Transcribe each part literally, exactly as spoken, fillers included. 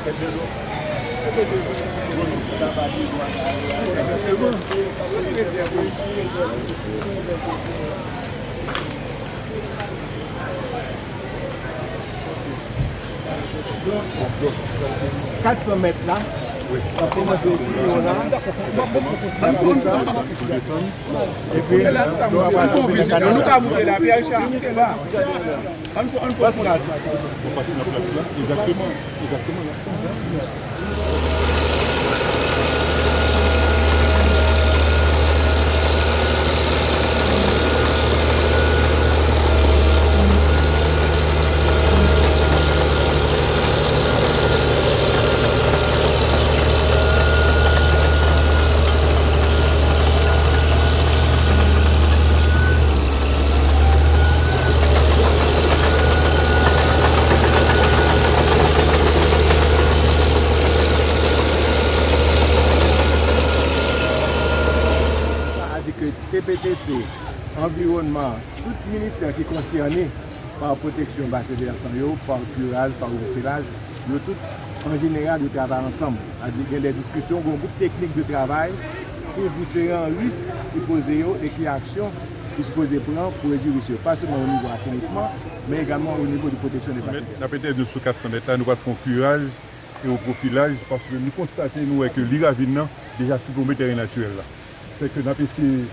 Kat san mèt la, wi, n ap kòmanse pi wo la. Ann desann, ann desann. Epi, nou ap pral fè vizit la. Nou ka moute la, Pierre Richard, moute la. Ann fè, ann fè. Bon, pati nan plas la. Egzakteman, egzakteman, n ap fè. Sa a di ke T P T C, anviwònman, tout ministè ki konsène pa pwoteksyon basen vèsan yo, pa kiraj, pa reprofilaj, yo tout, an jeneral, yo travay ansanm. Sa di gen de diskisyon, gen yon gwoup teknik de travay sou diferan risk ki poze yo e ki aksyon ki sipoze pran pou redui risk yo, pa sèlman o nivo asenisman, men egalman o nivo de pwoteksyon de basen. N ap entèvni sou kat san mèt la, nou pral fè yon kiraj e yon pwofilaj, paske nou konstate, nou wè ke li ravin nan deja siplonbe teren natirèl la. Se ke n ap eseye,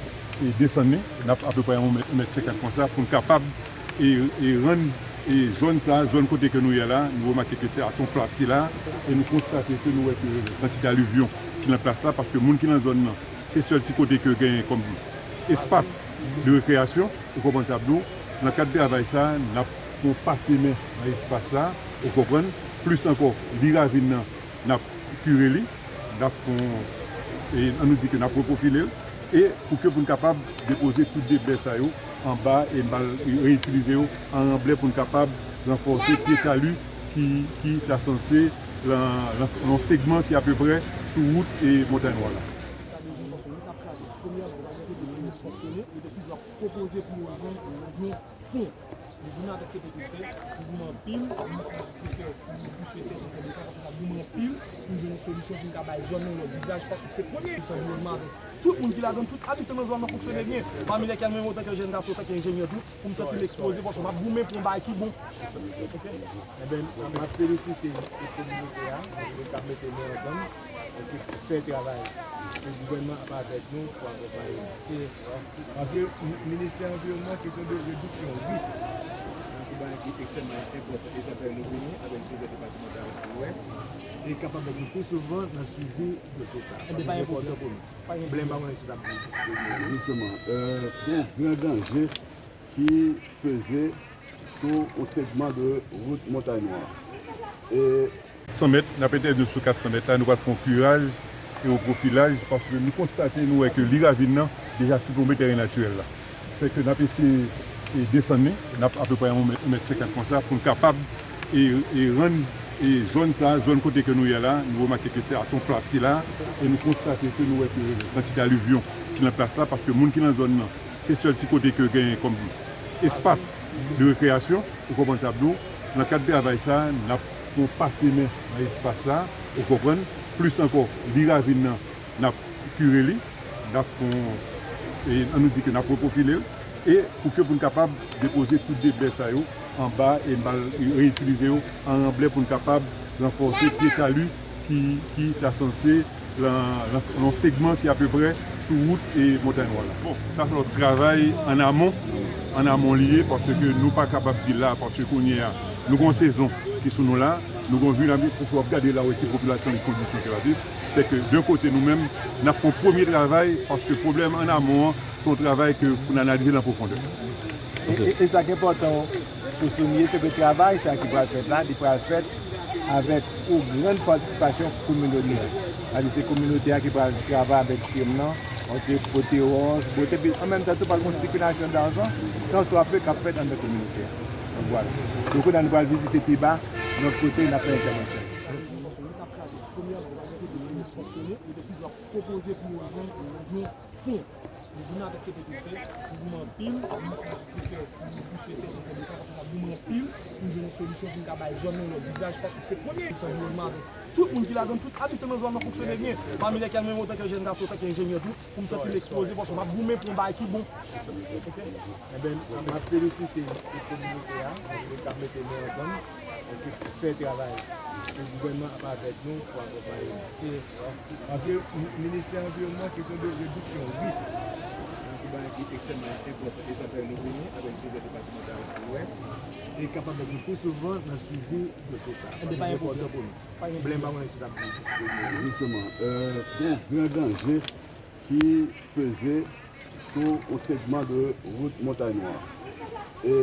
e, desann li, n ap apeprè yon mèt, yon mèt senkant konsa, pou n kapab, e, e rann, e zòn sa, zòn kote ke nou ye la, nou remake ke se a, se yon plas ki la, e nou konstate ke nou wè ke kantite alivyon ki nan plas la, paske moun ki nan zòn nan, se sèl ti kote ke genyen kòm espas de rekreyasyon, ou konprann sa m di w. Nan kad travay sa, n ap fè yon pase men nan espas sa, ou konprann, plis ankò, li ravin nan, n ap kire li, n ap fè yon, e, ann nou di ke n ap repwofile l, e pou ke pou n kapab depoze tout deblè sa yo anba e n pral reyitilize yo an ranblè pou n kapab ranfòse pye tali ki, ki ta sanse lan, lan, lan yon segman ki apeprè sou wout e Montay Nwa la. Sa de jou, paske nou t ap kraze. Premyèman, pa gen kote moun yo fonksyone, yo te toujou ap pwopoze pou yo jwenn yon fon. Nou vin avèk T P T C, nou goumen anpil, nou santi ke nou bouche se yon de sa, paske nou goumen anpil pou nou jwenn yon solisyon pou nou ka bay zòn nou yon lòt vizaj, paske se premye. Se anviwònman avèk tout moun ki ladan, tout abitan nan zòn nan fonksyone byen. Pami lèkèl mwen menm, antanke jèn gason, antanke enjenyè tou, pou m santi m ekspoze, paske m ap goumen pou yon bagay ki bon. Oke? Enben, m ap felisite tout kominote a, nou k ap mete men ansanm, oke, pou fè travay ke gouvènman ap avèk nou pou akonpaye nou. E, paske mi-, ministè anviwònman, kesyon de rediksyon risk, se yon bagay ki ekstrèmman enpòtan, e sa fè nou vini avèk direktè depatmantal Lwès, e k ap avèk nou pi souvan nan swivi dosye sa a. Paske li enpòtan pou nou. Blen pa konnen si l ap di. Jisteman, euh, gen yon gran danje ki peze sou yon segman de wout Montay Nwa. E san mèt, n ap entèvni sou kat san mèt la, nou pral fè yon kiraj e yon pwofilaj, paske nou konstate, nou wè ke li ravin nan deja siplonbe teren natirèl la. Se ke n ap eseye, e, desann li, n ap apeprè yon mèt, yon mèt senkant konsa, pou n kapab, e, e rann, e zòn sa, zòn kote ke nou ye la, nou remake ke se a, se yon plas ki la, e nou konstate ke nou wè ke kantite alivyon ki nan plas la, paske moun ki nan zòn nan, se sèl ti kote ke genyen kòm espas de rekreyasyon, ou konprann sa m di w. Nan kad travay sa, n ap fè yon pase men nan espas sa, ou konprann, plis ankò, li ravin nan, n ap kire li, n ap fè yon, e, ann nou di ke n ap repwofile l, e pou ke pou n kapab depoze tout deblè sa yo anba e n pral reyitilize yo an ranblè pou n kapab ranfòse pye tali ki, ki ta sanse lan, lan, lan yon segman ki apeprè sou wout e Montay Nwa la. Bon, sa se yon travay an amon, an amon li ye, paske nou pa kapab di la, paske kounye a, nou gen yon sezon ki sou nou la, nou gen yon vi, paske w ap gade la, w wè ki popilasyon, ki kondisyon ke l ap viv. Se ke, de yon kote, nou menm, n ap fè yon premye travay, paske pwoblèm an amon an, se yon travay ke pou n analize l an pwofondè. E, e, e sa k enpòtan pou souliye, se ke travay sa ki pral fèt la, li pral fèt avèk yon grann patisipasyon kominotè. Sa di se kominote a ki pral travay avèk firm nan, oke, pote wòch, pote, epi an menm tan tou, pral gen yon sikilasyon dajan, tan swa pe k ap fèt anndan kominote a. Donk, vwala. Donk, kounye a, nou pral vizite pi ba, lòt kote, n ap fè entèvansyon. Paske nou t ap kraze. Premyèman, pa gen kote moun yo fonksyone, yo te toujou ap pwopoze pou yo jwenn yon fon. Nou vin avèk T P T C, nou goumen anpil, nou se yon fè pou nou pouse sèten pwoblèm sa, paske n ap goumen anpil pou n jwenn yon solisyon pou n ka bay zòn nan yon lòt vizaj, paske se premye sanbiwòlman avèk tout moun ki ladan, tout abitan nan zòn nan fonksyone byen. Pami lèkèl mwen menm, antanke jèn gason, antanke enjenyè tou, pou m santi m ekspoze, paske m ap goumen pou yon bagay ki bon. Oke? Eben, m ap felisite tout kominote a, nou t ap mete men ansanm, oke, pou fè travay ke gouvènman ap avèk nou pou akonpaye nou. Paske mi-, ministè anviwònman, kesyon de rediksyon risk, se yon bagay ki ekstrèmman enpòtan, e sa fè nou vini avèk direktè depatmantal Lwès, e kapab avèk nou pi souvan nan swivi dosye sa, paske li enpòtan pou nou. Blen pa konnen si t ap di. Jisteman, euh, gen yon gran danje ki peze sou yon segman de wout Montay Nwa. E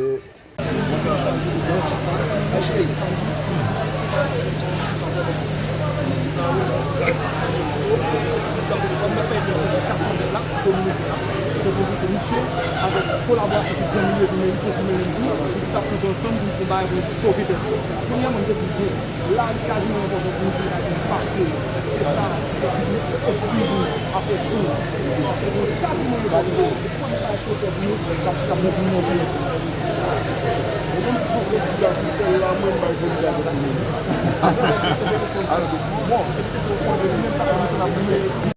Misye, avèk kolaborasyon tout zanmi li, epi men li konfime li tou, nou tout ap kanpe ansanm pou nou fè yon bagay pou nou sove tèt nou. Premyèman, m te di, Lari kaziman enpòtan pou nou, se lari nou pase. Se sa ki fè nou eksprime nou apre tou. Se kaziman enpòtan. Tout bagay ki enpòtan pou nou, k ap, k ap bon pou nou anpil. Bon, menm si se yon ti gaz ki fè la, mwen, m bay fòm sa pou nou. Bon, epi se yon pwoblèm, menm sa, nou t ap goumen.